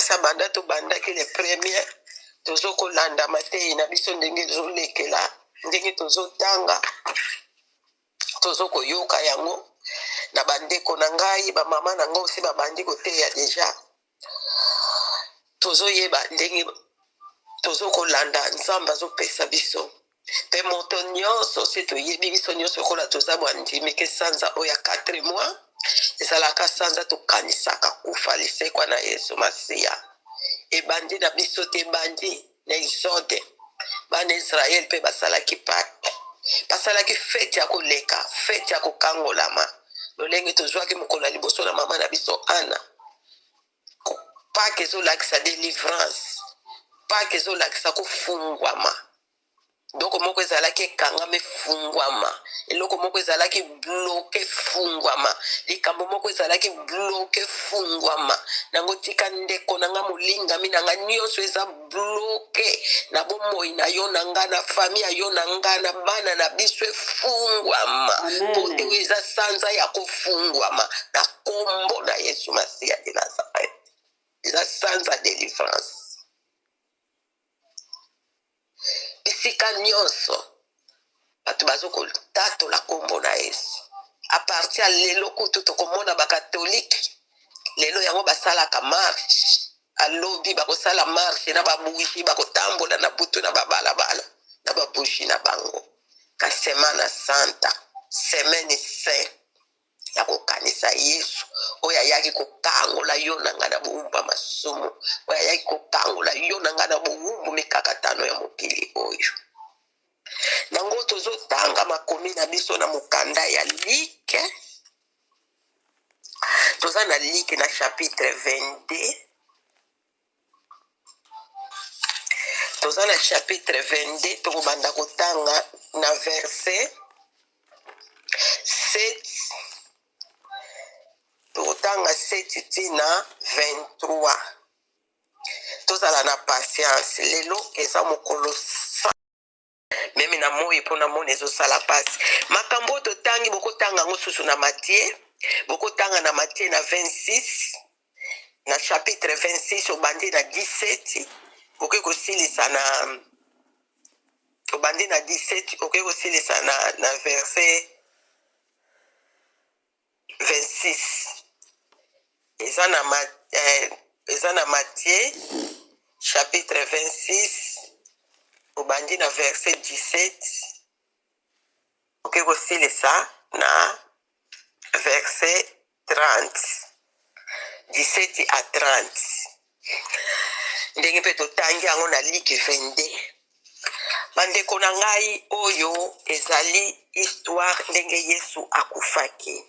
Masiya banda tobandaki le premier, tozokolanda mateyi na biso ndenge ezolekela, ndenge tozotanga, tozokoyoka yango na bandeko na ngai, bamama na ngai osi babandi koteya deja. Tozoyeba ndenge tozokolanda Nzambe azopesa biso. Mpe moto nyonso se toyebi biso nyonso lokola toza bandimi ke sanza oyo ya 4 mois ezalaka sanza tokanisaka kufa lisekwa na Yesu Masiya. Ebandi na biso te, ebandi na Exode. Bana Israel mpe basalaki Pâques, basalaki fete ya koleka, fete ya kokangolama, lolenge tozwaki mokolo ya liboso na mama na biso Ana. Pâques ezolakisa delivrance, Pâques ezolakisa kofungwama. Eloko moko ezalaki ekangama efungwama, eloko moko ezalaki bloke efungwama, likambo moko ezalaki bloke efungwama. Nango tika ndeko na nga, molingami na nga, nyonso eza bloke na bomoi na yo na nga, na famille ya yo na nga, na bana na biso efungwama. Po te oyo eza sanza ya kofungwama na kombo na Yesu Masiya de Nazareth. Eza sanza delivrance. Bisika nyonso bato bazo kotatola kombo na Yesu. A partir ya lelo kutu tokomona ba catholique lelo yango basalaka marche, alobi bakosala marche na ba bougie, bakotambola na butu na ba balabala na ba bougie na bango. Ka semana santa, semaine saint ya kokanisa Yesu oyo ayaki kokangola yo na ngai na bowumbu ya masumu, oyo ayaki kokangola yo na ngai na bowumbu mikakatano ya mokili oyo. Nango tozotanga makomi na biso na mokanda ya Like, toza na Like na chapitre 22, toza na chapitre 22, tokobanda kotanga na verset 7, tokotanga 7 ti na 23. Tozala na patience, lelo eza mokolo meme na moi mpo na mona ezosala mpasi. Makambo oyo totangi bokotanga yango susu na Matthieu, bokotanga na Matthieu na 26, na chapitre 26 obandi na 17 okoki kosilisa na obandi na 17 okoki kosilisa na verset 26. Eza na eza na Matthieu chapitre 26 obandi na verset 17 okoki kosilisa na verset 30, 17 à 30, ndenge mpe totangi yango na Luc 22. Bandeko na ngai, oyo ezali histoire ndenge Yesu akufaki.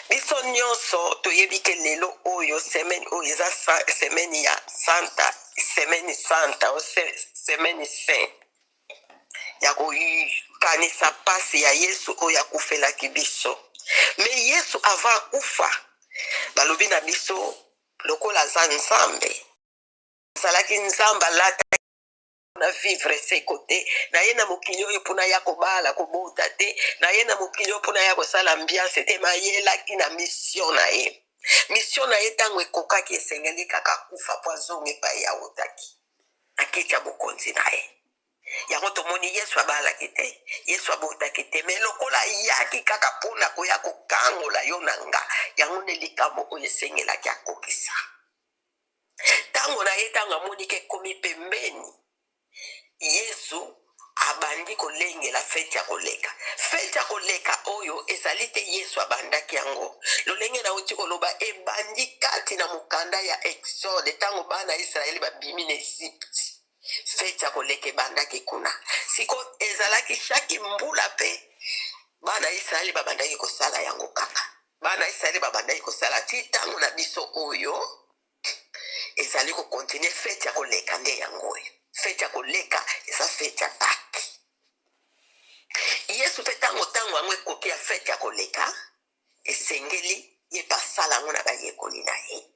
Biso nyonso toyebi ke lelo oyo semaine oyo eza semaine ya santa, semaine santa o semaine saint ya kokanisa pasi ya Yesu oyo akufelaki biso. Me Yesu avant akufa, balobi na biso lokola aza Nzambe, azalaki Nzambe alata na vivre seko te, na ye na mokili oyo mpona ya kobala kobota te, na ye na mokili oyo mpona ya kosala ambiance te, mayelaki na mission na ye. Mission na ye ntango ekokaki, esengeli kaka akufa mpo azonga epai ya awutaki na kiti ya bokonzi na ye. Yango tomoni Yesu abalaki te, Yesu abotaki te, me lokola ayaki kaka mpona koya kokangola yo na nga, yango nde likambo oyo esengelaki akokisa. Ntango na ye, ntango amoni ke ekomi pembeni, Yesu abandi kolengela feti ya koleka. Feti ya koleka oyo ezali te Yesu abandaki yango. Lolenge nauti koloba, ebandi kati na mokanda ya Exode, ntango bana ya Israele babimi na Egypte. Feti ya koleka ebandaki kuna. Siko ezalaki chaque mbula mpe bana ya Israele babandaki kosala yango kaka. Bana ya Israele babandaki kosala ti ntango na biso oyo ezali kokontinue feti ya koleka nde yango oyo. Feti ya koleka eza feti ya Pâques. Yesu mpe ntango yango ekoki ya feti ya koleka, esengeli ye mpe asala yango na bayekoli na ye.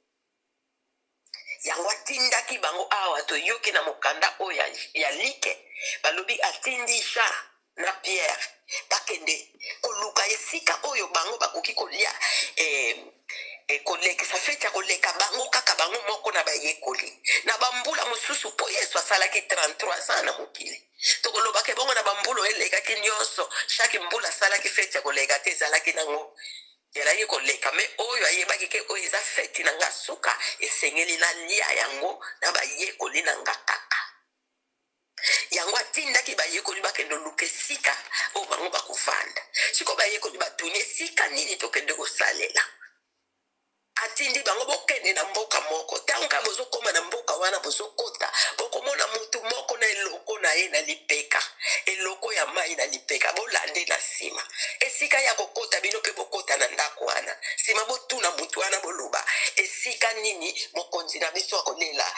Yango atindaki bango awa, toyoki na mokanda oyo ya Like, balobi atindi Jean na Pierre bakende koluka esika oyo bango bakoki kolia, kolekisa feti ya koleka bango kaka bango moko na bayekoli na bambula mosusu, mpo Yesu asalaki 33 ans na mokili. Tokolobaka ebongo na bambula oyo elekaki nyonso, chaque mbula asalaki feti ya koleka te, ezalaki nango ezalaki koleka. Me oyo ayebaki ke oyo eza feti na nga suka, esengeli nalia yango na bayekoli na nga kaka. Yango atindaki bayekoli bakende oluka esika oyo bango bakofanda. Sikoyo bayekoli batuni, esika nini tokende kosalela? Atindi bango, bokende na mboka moko. Ntango kaka bozokóma na mboka wana, bozokota, bokomona mutu moko na eloko na ye na lipeka, eloko ya mai na lipeka. Bolande na nsima esika ya kokota bino, mpe bokota na ndako wana. Nsima botuna mutu wana, boloba, esika nini mokonzi na biso akolela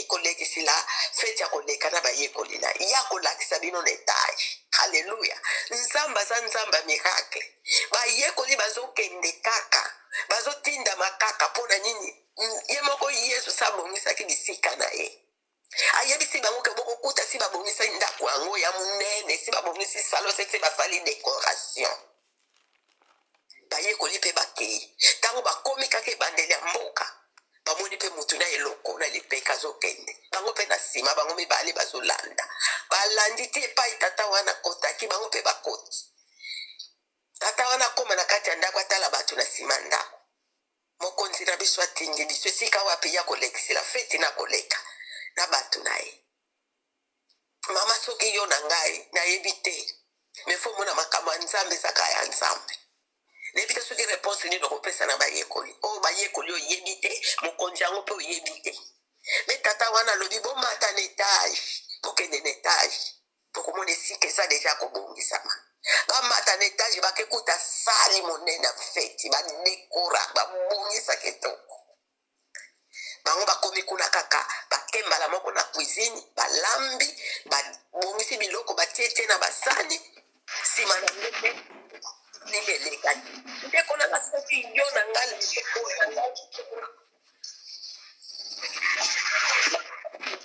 kolekisila feti ya koleka na bayekoli na ye? Akolakisa bino na etage. Halleluya! Nzambe aza Nzambe ya miracle. Bayekoli bazokende kaka, bazotindama kaka. Mpo na nini? Ye moko Yesu sa abongisaki bisika na ye. Ayebisi bango ke bokokuta si babongisi ndako yango ya monene, si babongisi salon, se basali décoration. Bayekoli mpe bakei. Ntango bakomi kaka ebandeli ya mboka, bamoni mpe mutu na eloko na lipeka azokende. Bango mpe na nsima, bango mibale bazolanda. Balandi ti epai tata wana akotaki, bango mpe bakoti. Tata wana akóma na kati ya ndako, atala bato na nsima ndako. Mokonzi na biso atindi biso esika wapi ya kolekisela feti na koleka na bato na ye? Mama, soki yo na ngai, nayebi te, me fo mona makambo ya Nzambe ezaka ya Nzambe. Nayebi te soki réponse nini okopesa na bayekoli oyo. Bayekoli, oyebi te mokonzi yango mpe oyebi te. Me tata wana alobi, bomata na etage, bokende na etage, bokomona esika eza deja kobongisama. Bamata na etage, bakekuta salle monene ya feti, badekora, babongisa kitoko. Bango bakomi kuna kaka, bake mbala moko na cuisine, balambi, babongisi biloko, batie na basani. Nsima na ngo mpe nini elekaki? Ndeko na nga, soki yo na nga lelo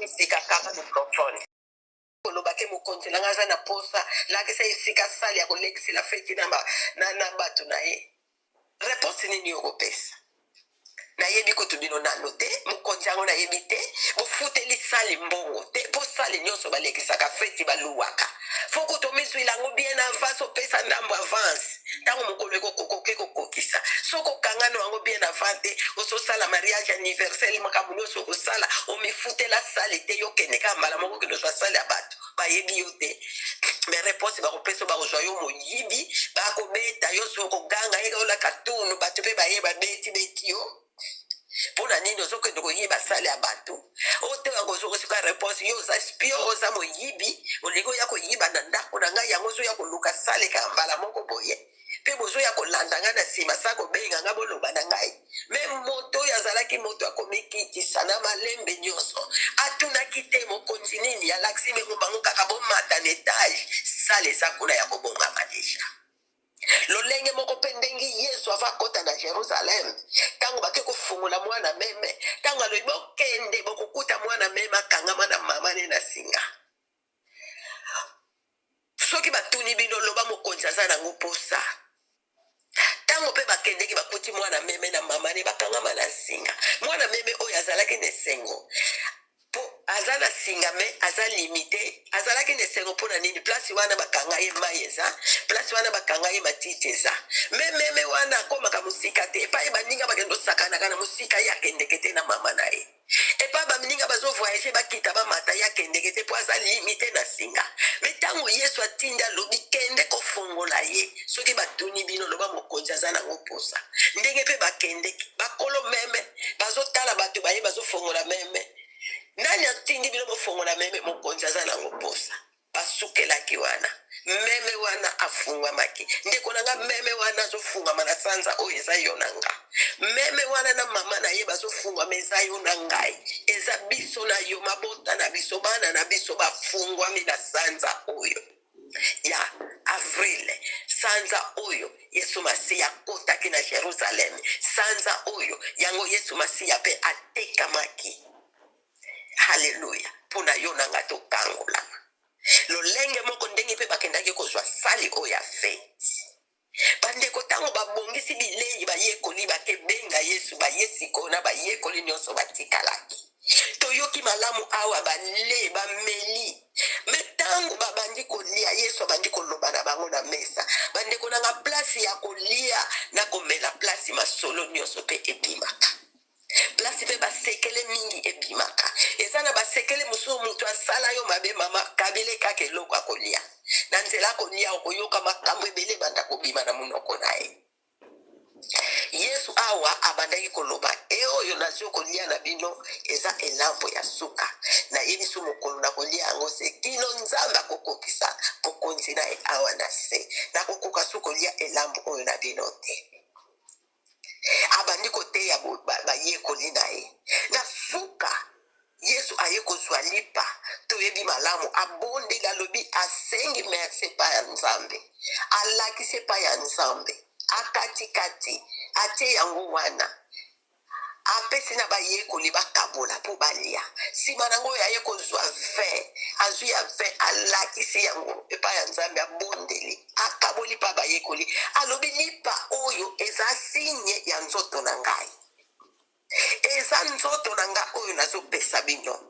esika kaka microphone, kolobaki mokonzi na nga aza na posa, lakisa esika salle ya kolekisela feti na bato na ye, réponse nini okopesa? Nayebi kutu bino nano te, mokonzi yango nayebi te. Bofuteli salle mbongo te, mpo salle nyonso balekisaka feti baluwaka. Fo kutu omizwila yango bien avance, opesa ndambo avance. Ntango mokolo ekokokoke kokokisa, soki okangano yango bien avant te, ososala mariage, anniversaire, makambo nyonso okosala, omifutela salle te. Yo okende kaka mbala moko, okende ozwa salle ya bato bayebi yo te. Me réponse bakopesa, bakozwa yo moyibi, bakobeta yo. Soki okoganga ye, olaka tunu, bato mpe baye, babeti beti yo. Mpo na nini ozokende koyiba salle ya bato? Oyo te ozokosuka réponse, yo oza espion, oza moyibi, olingi oya koyiba na ndako na ngai. Yango ozoya koluka salle kaka mbala moko boye, mpe bozoya kolanda ngai na nsima, sa kobenga ngai, boloba na ngai. Me moto oyo azalaki moto akomikitisa na malembe nyonso, atunaki te mokonzi nini, alakisi bango, bango kaka, bomata na etage, salle eza kuna ya kobongama deja. Lolenge moko mpe ndenge Yesu ava akɔta na Jérusalem, ntango bake kofungola mwana meme, ntango alobi, bokende, bokokuta mwana meme akangama na mama ne na singa. Soki batuni bino, loba, mokonzi aza nango posa. Ntango mpe bakendeki, bakuti mwana meme na mama ne bakangama na singa. Mwana meme oyo azalaki na esengo mpo aza na singa, me aza limité. Azalaki na esengo mpo na nini? Place wana bakanga ye, mai eza. Place wana bakanga ye, matiti eza. Me meme wana akomaka mosika te. Epai baninga bakende osakanaka na mosika, ye akendeke te na mama na ye. Epai baninga bazovoyage, bakita, bamata, ye akendeke te mpo aza limité na singa. Me ntango Yesu atindi, alobi, kende kofongola ye. Soki batuni bino, loba, mokonzi aza nango posa. Ndenge mpe bakendeki, bakolo meme bazotala bato baye bazofongola meme. Nani atindi bino bofongola meme? Mokonzi aza nango posa. Basukelaki wana, meme wana afungwamaki. Ndeko na nga, meme wana azofungwama na sanza oyo, eza yo na nga. Meme wana na mama na ye bazofungwama, eza yo na ngai, eza biso na yo, mabota na biso, bana na biso bafungwami na sanza oyo ya avril, sanza oyo Yesu Masiya akotaki na Jerusalem, sanza oyo yango Yesu Masiya mpe atekamaki, halleluya, mpo na yo na ngai tokangolama. Lolenge moko ndenge mpe bakendaki kozwa salle oyo ya feti. Bandeko, ntango babongisi bilei, bayekoli bakebenga Yesu. Baye sikoyo na bayekoli nyonso batikalaki. Toyoki malamu awa, bale, bameli. Me ntango babandi kolia, Yesu abandi koloba na bango na mesa. Bandeko nanga, place ya kolia na komela, place masolo nyonso mpe ebimaka, place mpe basekele mingi ebimaka. Eza na basekele mosusu, moto asala yo mabe, mama, kabele kaka eloko akolia. Na nzela akolia, okoyoka makambo ebele ebanda kobima na monoko na ye. Yesu awa abandaki koloba: "E oyo nazwi kolia na bino eza elambo ya suka. Nayebi so mokolo na kolia yango se kino Nzambe akokokisa bokonzi na ye awa na se. Nakokoka su kolia elambo oyo na bino te." Abandi koteya bayekoli na ye. Na suka, Yesu aye kozwa lipa. Toyebi malamu, abondeli, alobi, asengi merci epai ya Nzambe, alakisi epai ya Nzambe, akatikati, atie yango wana, apesi na bayekoli bakabola mpo balia. Nsima nango oyo aye kozwa vin, azwi ya vin, alakisi yango epai ya Nzambe, abondeli, akaboli mpa bayekoli, alobi: "Lipa oyo eza signe ya nzoto na ngai, eza nzoto na ngai oyo nazopesa bino.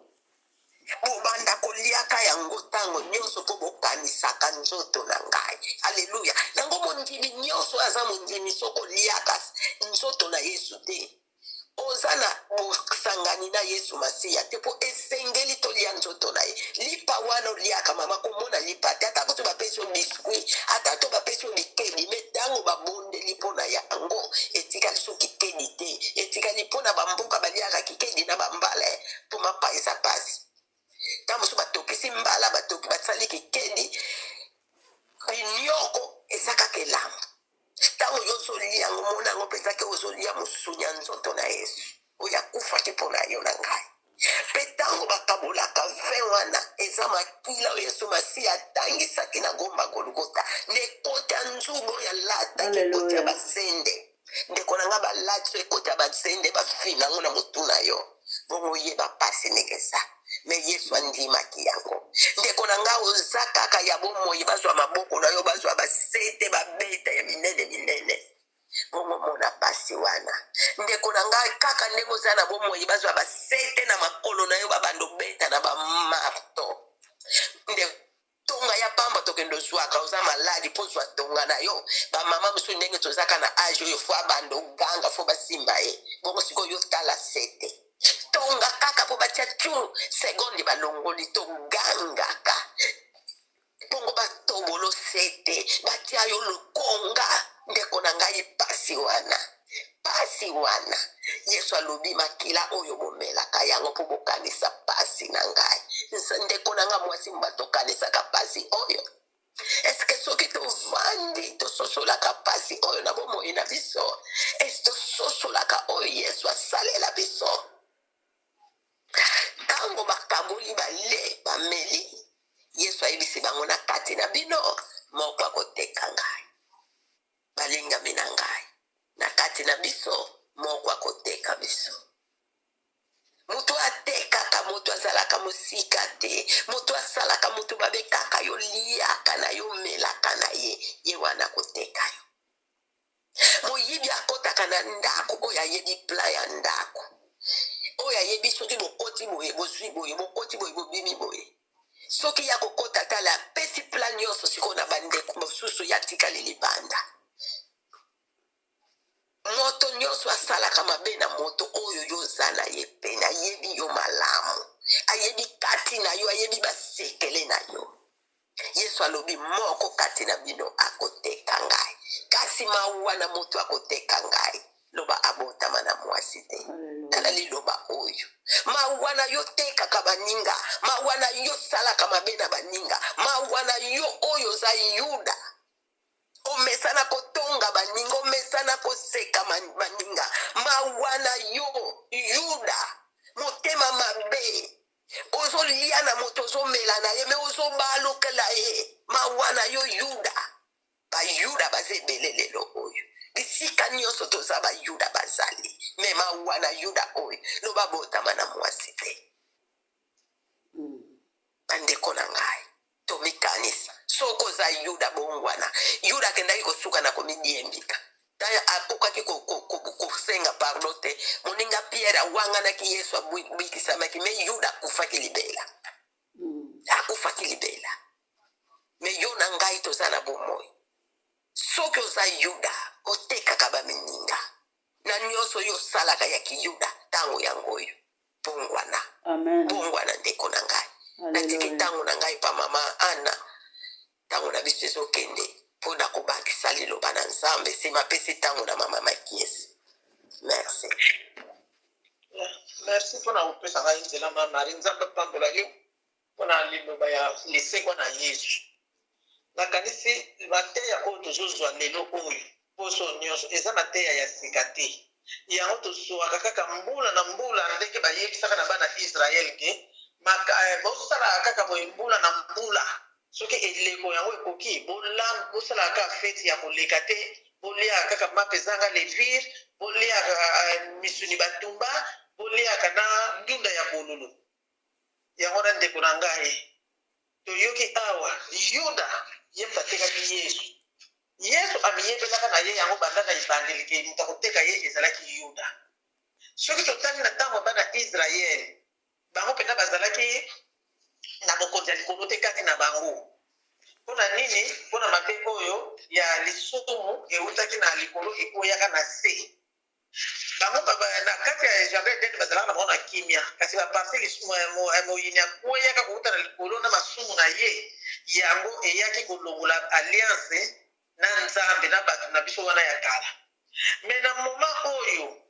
Bobanda koliaka yango ntango nyonso mpo bokanisaka nzoto na ngai." Alleluya! Yango mondimi nyonso oyo aza mondimi, soki oliaka nzoto na Yesu te, oza na bosangani na Yesu Masiya te, mpo esengeli tolia nzoto na ye. Lipa wana oliaka, mama, komona lipa te. Ata kutu bapesi yo biscuit, ata to bapesi yo bikedi, me ntango babondeli mpo na yango, etikali so kikedi te. Etikali mpo na bamboka baliaka kikedi na bambala, mpo mapa eza pasi. Ntango mosusu batokisi mbala, batoki, basali kikedi, linioko eza kaka elambo. Ntango yo ozolia yango, mona yango mpenza ke ozolia mosuni ya nzoto na Yesu oyo akufaki mpo na yo na ngai. Mpe ntango bakabolaka vin wana, eza makila oyo Yesu Masiya atangisaki na gomba Golgota, na ekoti ya nzubu oyo alataki, ekoti ya Alleluya. basende. Ndeko na nga, balati so ekoti ya basende, bafina yango na motu na yo, bongo oyeba pasi ndenge eza. Me Yesu andimaki yango. Ndeko na nga, oza kaka ya bomoi, bazwa maboko na yo, bazwa basete, babeta ya minene minene, bongo mona pasi wana. Ndeko na ngai, kaka ndenge oza na bomoi, bazwa basete na makolo na yo, babanda obeta na bamarteau. Nde tonga ya pamba tokende ozwaka, oza maladi mpo ozwa tonga na yo. Bamama mosusu, ndenge tozaka na age oyo, fo abanda oganga, fo basimba ye. Bongo sikoyo yo tala sete, tonga kaka mpo batia tu seconde, balongoli, togangaka. Bongo batobolo sete, batia yo lokonga. Ndeko na ngai, pasi wana, pasi wana. Yesu alobi: "Makila oyo bomelaka yango mpo bokanisa pasi na ngai." Ndeko na ngai mwasi, bato okanisaka pasi oyo? Eske soki tovandi, tososolaka pasi oyo na bomoi na biso? Ese tososolaka oyo Yesu asalela biso? Ntango bakaboli, bale, bameli, Yesu ayebisi bango: "Na kati na bino moko akoteka ngai." Balingami na ngai, na kati na biso moko akoteka biso. Moto atekaka moto azalaka mosika te. Moto asalaka moto mabe, kaka yo liaka na yo, melaka na ye, ye wana akoteka yo. Moyibi akɔtaka na ndako oyo ayebi plan ya ndako, oyo ayebi soki bokoti boye, bozwi boye, bokoti boye, bobimi boye. Soki ya kokɔta, tala, apesi plan nyonso sikoyo na bandeko mosusu, ya tikali libanda. Moto nyonso asalaka mabe na moto oyo yo oza na ye pene, ayebi yo malamu, ayebi kati na yo, ayebi basekele na yo. Yesu alobi: "Moko kati na bino akoteka ngai, kasi mawa na moto akoteka ngai." Loba: "Abotama na mwasi te." Tala liloba oyo: mawa na yo tekaka baninga, mawa na yo salaka mabe na baninga, mawa na yo oyo oza Yuda, omesana kotonga baninga, omesana koseka baninga. Mawa na yo Yuda, motema mabe, ozolia na moto, ozomela na ye, me ozobalukela ye. Mawa na yo Yuda. Bayuda baza ebele lelo oyo, bisika nyonso toza, bayuda bazali. Me mawa na Yuda oyo, loba: "Botama na mwasi te." Bandeko na ngai, tomikanisa. Soki oza Yuda, bongwana. Yuda akendaki kosuka na komidiembika. Ntango akokaki kosenga pardon te, moninga Pierre awanganaki Yesu, abikisamaki, me Yuda akufaki libela. Akufaki libela. Me yo na ngai toza na bomoi. Soki oza Yuda, otekaka bamininga na nyonso oyo osalaka ya kiyuda, ntango yango oyo, bongwana. Amen. Bongwana, ndeko na ngai. Natiki Alléluia. ntango na ngai pa mama Ana. Ntango na biso ezokende mpona kobakisa liloba na Nzambe. Nsima apesi ntango na mama Makiesi. Merci. Merci mpona kopesa ngai nzela, ma Marie. Nzambe apambola yo mpona liloba ya lisekwa na Yesu. Nakanisi mateya oyo tozozwa lelo oyo, poso nyonso, eza mateya ya sika te. Yango tozwaka kaka mbula na mbula, ndenge bayebisaka na bana Israele ke bosalaka kaka boye mbula na mbula. Soki eleko yango ekoki, bosalaka kaka feti ya koleka te, boliaka kaka mapa ezanga levure, boliaka misuni batumba, boliaka na ndunda ya bololo. Yango wana, ndeko na ngai, toyoki awa Yuda ye moto atekaki Yesu. Yesu amiyebelaka na ye yango banda na ebandeli ke moto akoteka ye ezalaki Yuda. Soki totali na ntango ya bana Israele, bango mpenza bazalaki na bokonzi ya likolo te kati na bango. Mpo na nini? Mpo na mabe oyo ya lisumu eutaki na likolo ekweyaka na se. Bango na kati ya jardin Eden bazalaka na bango na kimia, kasi baparti lisumu moyini akweyaka kouta na likolo na masumu na ye, yango eyaki kolongola alliance na Nzambe na bato na biso wana ya kala. Me na moment oyo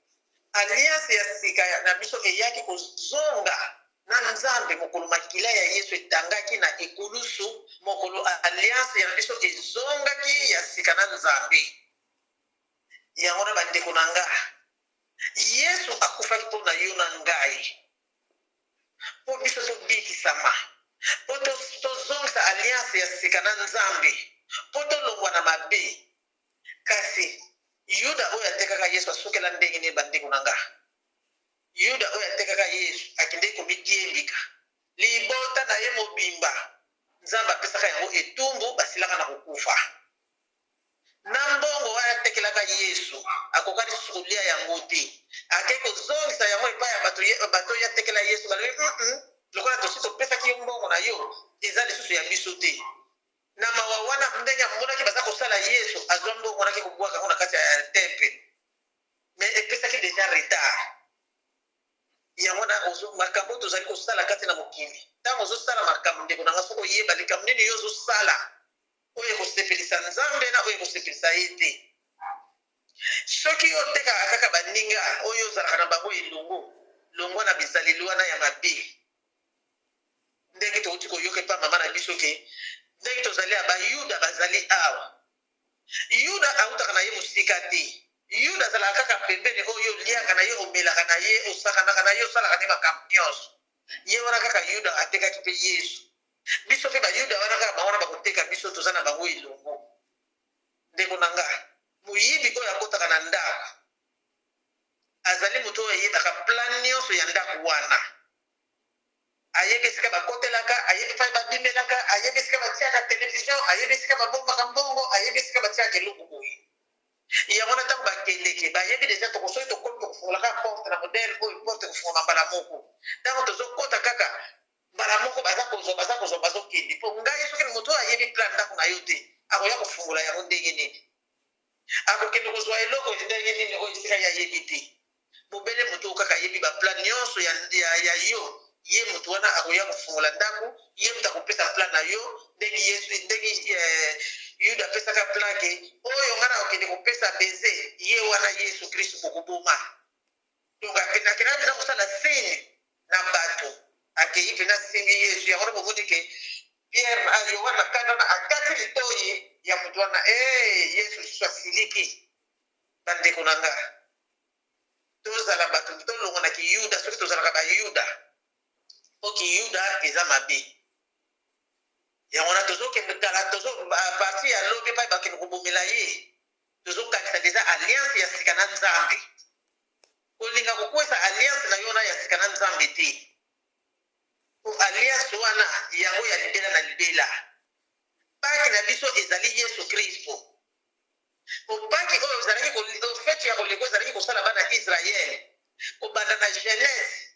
alliance ya sika na biso eyaki kozonga na Nzambe, mokolo makila ya Yesu etangaki na ekulusu, mokolo alliance ya biso ezongaki ya sika na Nzambe. Yango na bandeko na nga, Yesu akufaki mpo na yo na ngai, mpo biso tobikisama, mpo tozongisa alliance ya sika na Nzambe, mpo tolongwa na mabe. Kasi Yuda oyo atekaka Yesu asukela ndenge nini, bandeko na nga? Yuda oyo atekaka Yesu akendeki komidiembika. Libota na ye mobimba, Nzambe apesaka yango etumbu, basilaka na kokufa. Na mbongo wana atekelaka Yesu, akoka lisusu kolia yango te. Ake kozongisa yango epai ya bato, bato oyo atekela Yesu balobi: Lokola tosi topesaki yo mbongo na yo, eza lisusu ya biso te." Na mawa wana, ndenge amonaki baza kosala Yesu, azwa mbongo wana, ake kobwaka yango na kati ya temple, mais epesaki deja retard. Yango wana makambo oyo tozali kosala kati na mokili, ntango ozosala makambo, ndeko na nga, soki oyeba likambo nini yo ozosala oyo ekosepelisa Nzambe na oyo ekosepelisa ye te. Soki yo otekaka kaka baninga oyo ozalaka na bango elongo, longwa na bizaleli wana ya mabe. Ndenge touti koyoka epa mama na biso ke ndenge tozali ya Bayuda bazali awa, Yuda autaka na ye mosika te. Yuda azalaka kaka pembeni, oyo oliaka na ye, omelaka na ye, osakanaka na ye, osalaka ne makambo nyonso. Ye wana kaka Yuda atekaki mpe Yesu. Biso mpe Bayuda wana kaka, bango wana bakoteka biso, toza na bango elongo. Ndeko na nga, moyibi oyo akotaka na ndako azali moto oyo ayebaka plan nyonso ya ndako wana. Ayebi esika bakotelaka, ayebi epai babimelaka, ayebi esika batiaka televizio, ayebi esika babombaka mbongo, ayebi esika batiaka eloko boye. Yango wana ntango bakendeke, bayebi deja toko soki tokomi, tokofungola kaka porte na modele oyo, porte ekofungola mbala moko. Ntango tozokota kaka mbala moko, baza kozwa, baza kozwa, bazokende. Mpo ngai, soki moto oyo ayebi plan ndako na yo te, akoya kofungola yango ndenge nini? Akokende kozwa eloko ndenge nini oyo esika ye ayebi te? Bobele moto oyo kaka ayebi baplan nyonso ya yo, ye moto wana akoya kofungola ndako, ye moto akopesa plan na yo. Ndenge Yesu, ndenge Yuda apesaka plan ke oyo ngai nakokende kopesa beze, ye wana Yesu Kristu bokoboma. Donc akendaka mpenza kosala signe na bato, akei mpenza asimbi Yesu. Yango wana bomoni ke Pierre, Yohane na kanda na akati litoi ya moto wana. Yesu lisusu asiliki. Bandeko na nga, tozala bato, tolongwa na kiyuda soki tozalaka Bayuda, mpo kiyuda eza mabe. Yango wana tozokende kala, tozo parti ya lobi epai bakende kobomela ye. Tozokanisa deja alliance ya sika na Nzambe. Kolinga kokwesa alliance na yo wana ya sika na Nzambe te, po alliance wana yango ya libela na libela. Paki na biso ezali Yesu Kristo. Po Paki oyo ezalaki ko, feti ya koleka ezalaki kosala bana Israël kobanda na Genèse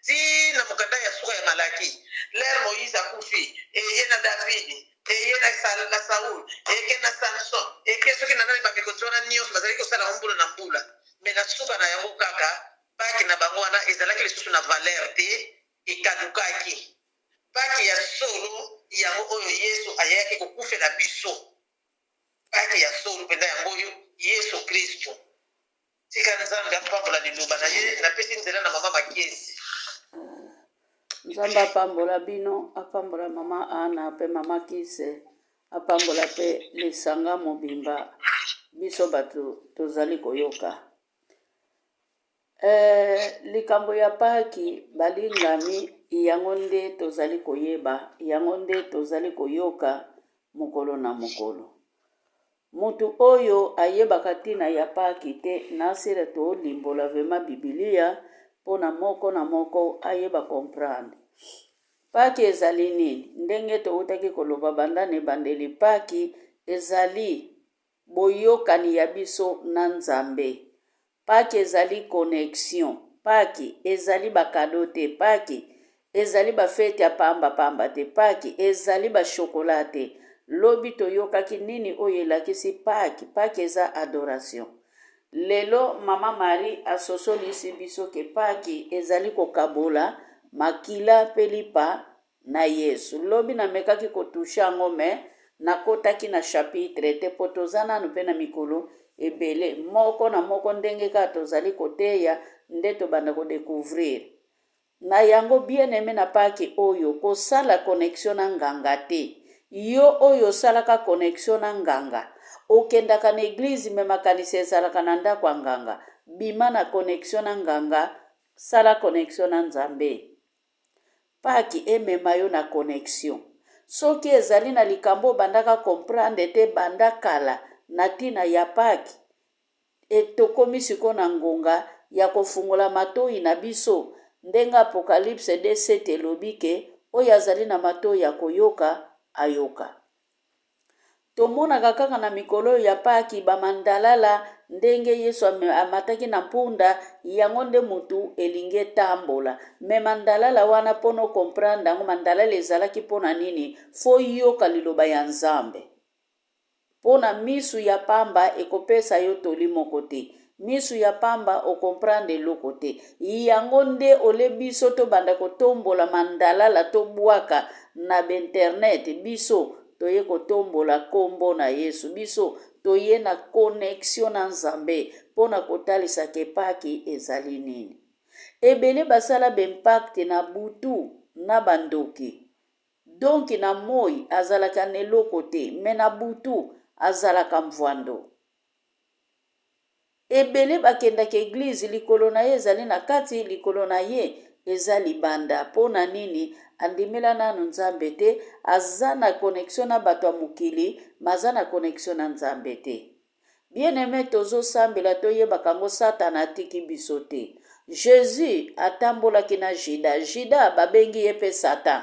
ti na mokanda ya suka ya Malaki. L'heure Moïse akufi, eye na David, eye na, Sa, na Saul, eke na Samson, eke soki na nani, ba mikonzi wana nyonso bazalaki kosala yango mbula na mbula. Mais na suka na yango kaka Paki na bango wana ezalaki lisusu na valeur te, ekadukaki. Paki ya solo yango oyo Yesu ayaki kokufela biso. Paki ya solo mpenza yango oyo Yesu Kristo. Tika Nzambe apambola liloba na ye. Napesi nzela na mama Makiesi. Nzambe apambola bino, apambola mama Ana mpe mama Kise, apambola mpe lisanga mobimba biso bato tozali koyoka. Eh, likambo ya Paki, balingami, yango nde tozali koyeba, yango nde tozali koyoka mokolo na mokolo. Mutu oyo ayebaka ntina ya Paki te, nasila tolimbola vraiment Bibilia mpo na moko na moko ayeba comprendre. Paki ezali nini? Ndenge towutaki koloba banda na ebandeli, Paki ezali boyokani ya biso na Nzambe. Paki ezali connexion. Paki ezali ba cadeau te. Paki ezali ba fete ya pamba pamba te. Paki ezali ba chocolat te. Lobi toyokaki nini oyo elakisi Paki. Paki eza adoration. Lelo mama Marie asosolisi biso ke Paki ezali kokabola makila pe lipa na Yesu. Lobi namekaki ko toucher yango mais nakotaki na chapitre te po toza nanu pe na mikolo ebele. Moko na moko ndenge kaka tozali koteya nde tobanda ko decouvrir. Na yango bien aime na paki oyo kosala connexion na nganga te. Yo oyo osalaka connexion na nganga, okendaka na eglise mais makanisi ezalaka na ndako ya nganga, bima na connexion na nganga, sala connexion na Nzambe. Paki emema yo na connexion. Soki ezali na likambo obandaka comprendre te banda kala na tina ya Paki, e tokomi sikoyo na ngonga ya kofungola matoyi na biso ndenge Apocalypse 2,7 elobi ke oyo azali na matoyi ya koyoka, ayoka. Tomonaka kaka na mikolo oyo ya Paki ba mandalala ndenge Yesu amataki na mpunda, yango nde mutu elingi etambola. Mais mandalala wana pona o comprendre yango, mandalala ezalaki pona nini? Faut yoka liloba ya Nzambe. Pona misu ya pamba ekopesa yo toli moko te. Misu ya pamba o comprendre eloko te. Yango nde ole biso tobanda kotombola mandalala tobwaka na b'internet biso toye kotombola kombo na Yesu biso toye na connexion na Nzambe pona kotalisa ke paki ezali nini. Ebele basala b'impact na butu na ba ndoki donc na moyi azalaka na eloko te mais na butu azalaka mvuando. Ebele bakendaka eglise likolo na ye ezali na kati likolo na ye eza libanda po na nini andimela nanu nzambe te aza na connexion na bato ya mokili mais aza na connexion na nzambe te bien aime tozo sambela toyebaka ngo satana atiki biso te Jesus atambolaki na juda juda babengi ye pe satan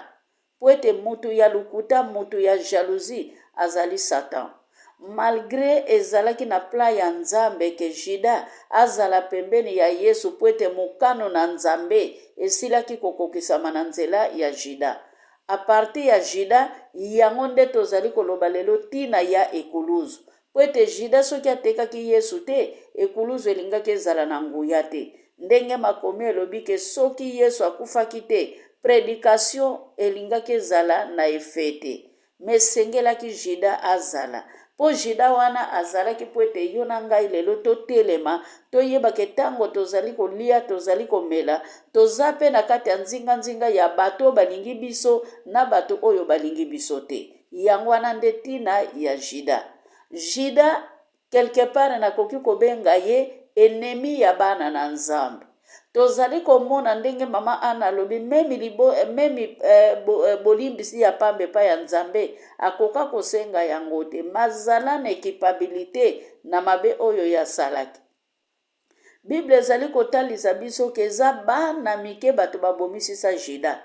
Po ete mutu ya lokuta, mutu ya jalousie azali satan. Malgre ezalaki na plan ya Nzambe que Judas azala pembeni ya Yesu po ete mokano na Nzambe esilaki kokokisama na nzela ya Judas. A partir ya Judas, yango nde tozali koloba lelo tina ya ekuluzu. Mpo ete Juda soki atekaki Yesu te, ekuluzu elingaki ezala na nguya te. Ndenge makomi elobi ke soki Yesu akufaki te, predication elingaki ezala na effet te. Mais esengelaki Juda azala. Mpo Juda wana azalaki mpo ete yo na ngai lelo totelema, toyeba ke tango tozali kolia, tozali komela, toza mpe na kati ya nzinga-nzinga ya bato oyo balingi biso na bato oyo balingi biso te. Yango wana nde tina ya Juda. Juda, quelque part nakoki kobenga ye ennemi ya bana na Nzambe. Tozali komona ndenge mama Anna alobi meme libo, meme eh, bo, eh, bolimbisi ya pamba epai ya Nzambe akoka kosenga yango te. Mazala na ekipabilite na mabe oyo ye asalaki. Bible ezali kotalisa biso ke eza bana mike bato babomisisa Juda.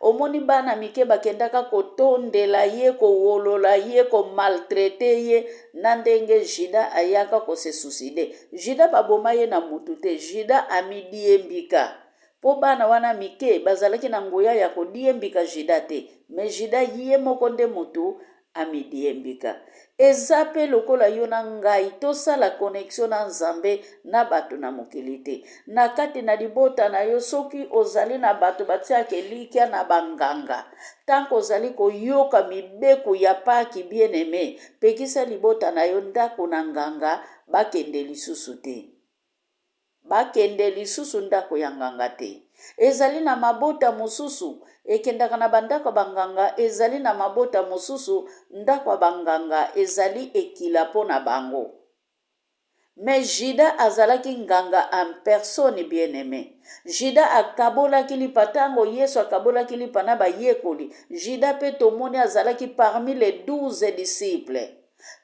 Omoni bana mike bakendaka kotondela ye, kowolola ye, komaltraite ye na ndenge Judas ayaka ko se suicider. Judas baboma ye na mutu te, Judas amidiembika. Po bana wana mike bazalaki na nguya ya kodiembika Judas te, mais Judas ye moko nde mutu amidiembika. Eza pe lokola yo na ngai tosala connexion na Nzambe na bato na mokili te. Na kati na libota na yo soki ozali na bato batiaka elikya na ba nganga, tant que ozali koyoka mibeko ya Paki bien aime, pekisa libota na yo ndako na nganga bakende lisusu te. Bakende lisusu ndako ya nganga te. Ezali na mabota mosusu ekendaka na bandako ya banganga, ezali na mabota mosusu ndako ya banganga ezali ekila mpo na bango. Mais Judas azalaki nganga en personne bien aime. Judas akabolaki lipa tango Yesu akabolaki lipa na bayekoli, Judas pe tomoni azalaki parmi les 12 disciples.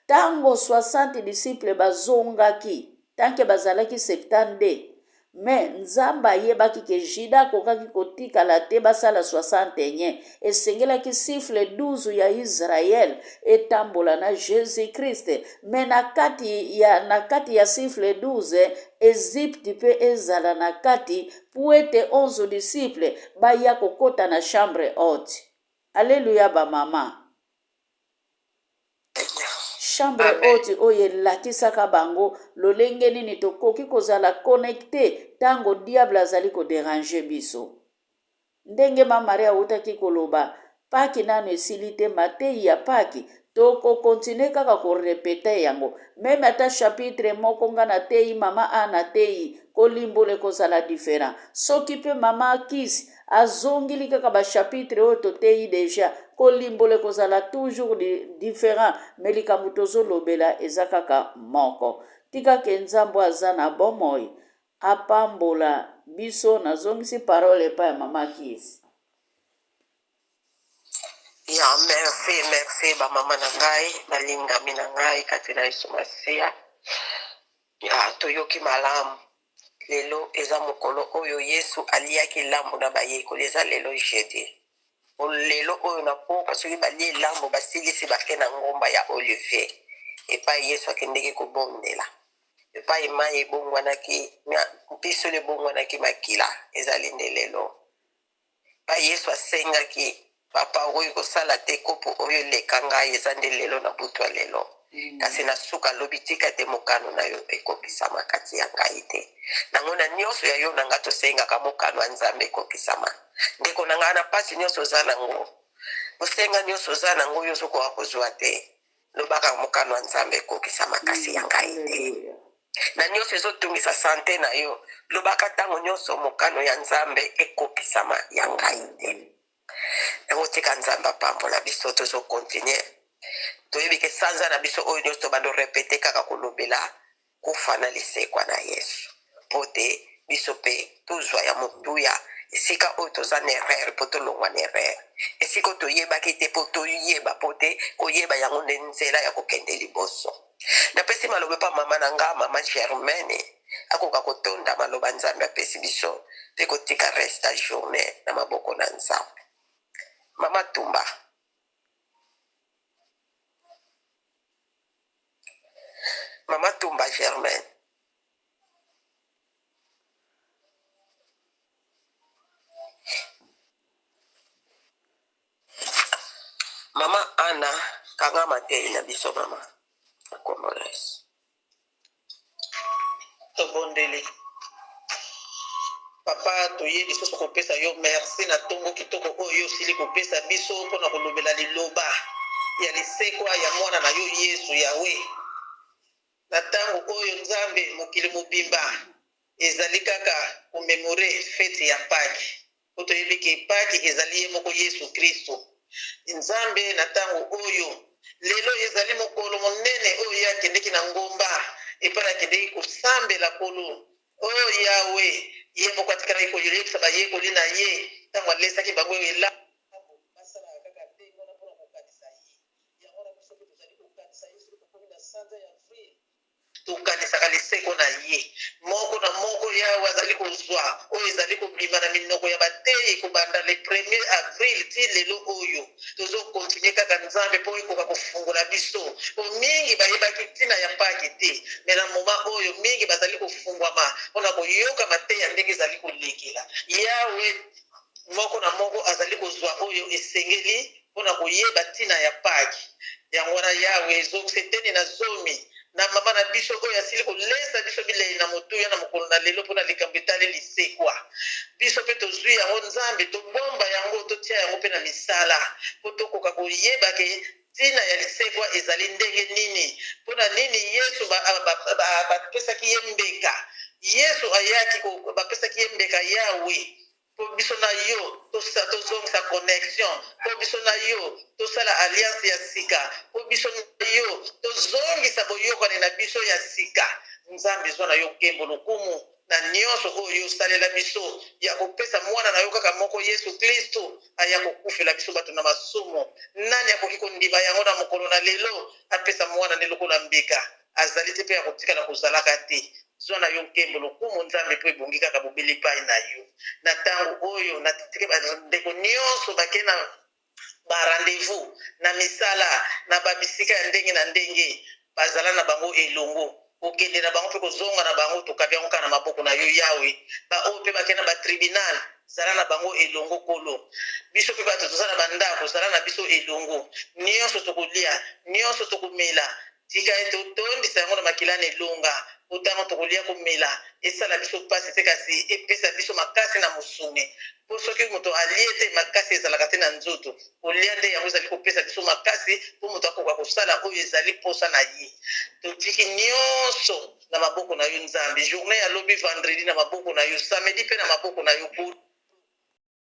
Tango 60 disciples bazongaki, tant que bazalaki 72, mais Nzambe ayebaki ke Judas akokaki kotikala te basala 61, esengelaki siffle 12 ya Israël etambola na Jesus Christ, mais na kati ya na kati ya siffle 12 Egypte pe ezala na kati pour ete 11 disciples baya kokota na chambre haute. Alleluia ba mama. Chambre haute oyo elakisaka bango lolenge nini tokoki kozala connecte ntango diable azali koderanger biso. Ndenge ma Marie awutaki koloba, Paki nanu esili te, mateyi ya Paki toko continuer kaka ko repeter yango. Meme ata chapitre moko nga nateyi, mama Anna ateyi, kolimbola ekozala different. Soki pe mama Kisi azongili kaka ba chapitre oyo toteyi dejà, kolimbola ekozala toujours different, mais likambo tozolobela eza kaka moko. Tika ke Nzambe oyo aza na bomoi apambola biso. Nazongisi parole epai ya mama Kisi. Ya merci merci ba mama na ngai balingami na ngai kati na Yesu Masiya. Ya toyoki malamu Lelo eza mokolo oyo Yesu aliaki elambo na bayekoli. Eza lelo jeudi. Lelo oyo na pokwa soki balie elambo basilisi bake na ngomba ya Olivier epai Yesu akendeki kobondela. Epai mai ebongwanaki mpisoli ebongwanaki makila. Ezali nde lelo. Pa Yesu asengaki, Papa, okoki kosala te kopo oyo eleka ngai, eza nde lelo na butu ya lelo. Kasi na suka alobi, tika ete mokano na yo ekokisama kati ya ngai te. Nango na nionso ya yo na ngai tosengaka mokano ya Nzambe ekokisama. Ndeko na ngai, na pasi nionso oza nango, bosenga nionso oza nango yo ozokoka kozua te, lobaka mokano ya Nzambe ekokisama kasi ya ngai te. Na nyonso ezotungisa sante na yo, lobaka ntango nyonso mokano ya Nzambe ekokisama ya ngai te. Yango tika Nzambe apambola biso, tozo continuer. Toyebi ke sanza na biso oyo nyonso tobando repete kaka kolobela kufa na lisekwa na Yesu, mpo te biso mpe tozwa ya motuya esika oyo toza na erreur mpo tolongwa na erreur, esika oyo toyebaki te mpo toyeba, mpo te koyeba yango nde nzela ya kokende liboso. Napesi maloba epa mama na nga, mama Germaine, akoka kotonda maloba Nzambe apesi biso pe kotika reste ya journee na maboko na Nzambe. Mama Tumba. Mama Tumba Germaine. Mama Anna, kanga mateyi na biso mama. Na kombo na Yesu. Tobondeli. Papa, toye lisusu kopesa yo merci na tongo kitoko oyo yo osili kopesa biso mpo na kolobela liloba ya lisekwa ya mwana na yo Yesu Yahweh. Na tango oyo Nzambe, mokili mobimba ezali kaka ko memorer feti ya Pake. Po toyebi ke Pake ezali ye moko Yesu Kristo. Nzambe, na tango oyo, lelo ezali mokolo monene oyo ye akendeki na ngomba epai akendeki kosambela Nkolo. Oh Yawe, ye moko atikalaki koyebisa bayekoli na ye tango alesaki bango elambo. Basalaka kaka ndenge wana mpo na kokanisa ye. Yango wana biso mpe tozali kokanisa ye soki tokomi na sanza ya Avril. Tokanisaka liseko na ye. Moko na moko, Yawe, azali kozwa oyo ezali kobima na minoko ya bateyi kobanda le premier avril ti lelo oyo. Tozo continuer kaka, Nzambe, mpo ekoka kofungola biso, po mingi bayebaki ntina ya Pâques te. Mais na moment oyo, mingi bazali kofungwama mpona koyoka mateya ndenge ezali kolekela. Yawe, moko na moko azali kozwa oyo esengeli mpona koyeba ntina ya Pâques. Yango wana, Yawe, ezongisa eteni na zomi na mama na biso oyo asili kolesa biso bilei na motuya na mokolo na lelo mpona likambo etali lisekwa. Biso mpe tozwi yango, Nzambe, tobomba yango, totia yango mpe na misala, mpo tokoka koyeba ke ntina ya lisekwa ezali ndenge nini, mpona nini Yesu bapesaki ye mbeka. Yesu ayaki, bapesaki ye mbeka, Yawe, mpo biso na yo tozongisa connexion, mpo biso na yo tosala alliance ya sika, mpo biso na yo tozongisa boyokani na biso ya sika. Nzambe, ezwa na yo nkembo, lokumu na nyonso oyo osalela biso ya kopesa mwana na yo kaka moko, Yesu Kristo, aya kokufela biso bato na masumu. Nani akoki kondima yango na mokolo na lelo, apesa mwana nde lokola mbeka? Azali te, mpe ya kotikala kozalaka te. Zwa na yo nkembo, lokumu, Nzambe, mpo ebongi kaka bobeli epai na yo. Na ntango oyo, natiki bandeko nyonso bake na barendez-vous, na misala, na babisika ya ndenge na ndenge. Bazala na bango elongo, kokende na bango mpe kozonga na bango, tokabi yango kaka na maboko na yo, Yawe. Baoyo mpe bakende na batribunal, zala na bango elongo, Kolo. Biso mpe bato toza na bandako, zala na biso elongo. Nyonso tokolia, nyonso tokomela, tika ete otondisa yango na makila na elonga, po ntango tokolia, komela, esala biso mpasi te, kasi epesa biso makasi na mosuni. Mpo soki moto alie te, makasi ezalaka te na nzoto. Kolia nde yango ezali kopesa biso makasi, mpo moto akoka kosala oyo ezali posa na ye. Totiki nyonso na maboko na yo, Nzambe. Journée ya lobi vendredi na maboko na yo, samedi mpe na maboko na yo.